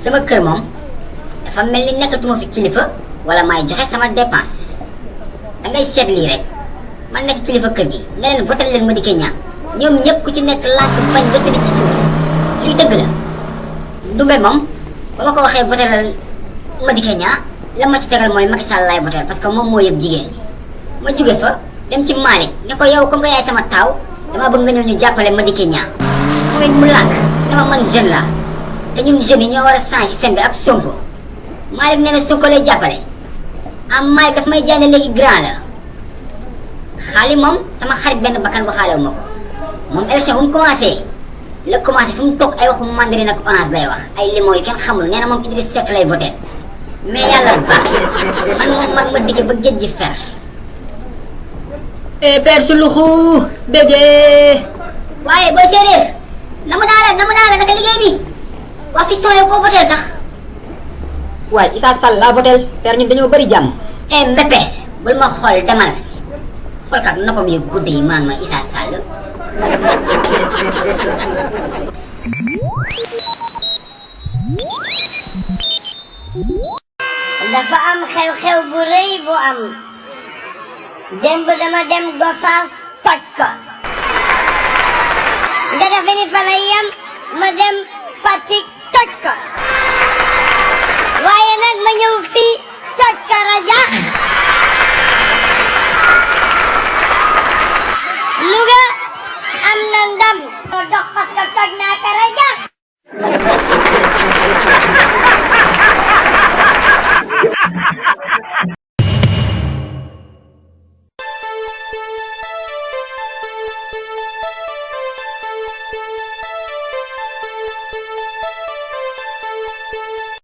sama kër moom dafa mel ni nekkatuma fi kilifa wala may joxe sama dépense da ngay seet lii rek man nekk kilifa kër gi nga leen votal leen Madické Niang ñoom ñëpp ku ci nekk lànk bañ ba tëdd ci suuf lii dëgg la Ndoumbé moom ba ma ko waxee votalal Madické Niang la ma ci tegal mooy Macky Sall laay votal parce que moom moo yëg jigéen ñi ma jóge fa dem ci Malick ne ko yow comme que yaay sama taaw dama bëgg nga ñëw ñu jàppale Madické Niang moom it mu lànk dama man jeune la te ñun jeunes yi ñoo war a changer système bi ak Sonko Malick nee na Sonko lay jàppale am Malick daf may jaay ne léegi grand la xaali moom sama xarit benn bakkan bu xaalewu ma ko moom élection bu mu commencé la commencé fu mu toog ay waxu mandarine ak orange lay wax ay limon yi kenn xamul nee na moom Idriss Seck lay voté mais yàlla baax man moom mag ma dikke ba géej gi fer. père Suluxu bégee. waaye booy séeréer namu naa la naka liggéey bi waa fiston yow koo voté sax. waaye Issa Sall laa voté père ñun dañoo bëri jàmm. Mbépé bul ma xool demal xool kat noppam yu gudd yi maan ma Issa Sall. dafa am xew-xew bu rëy bu am démb dama dem Gossas toj ko nga defe ni fa la yem ma dem Fatick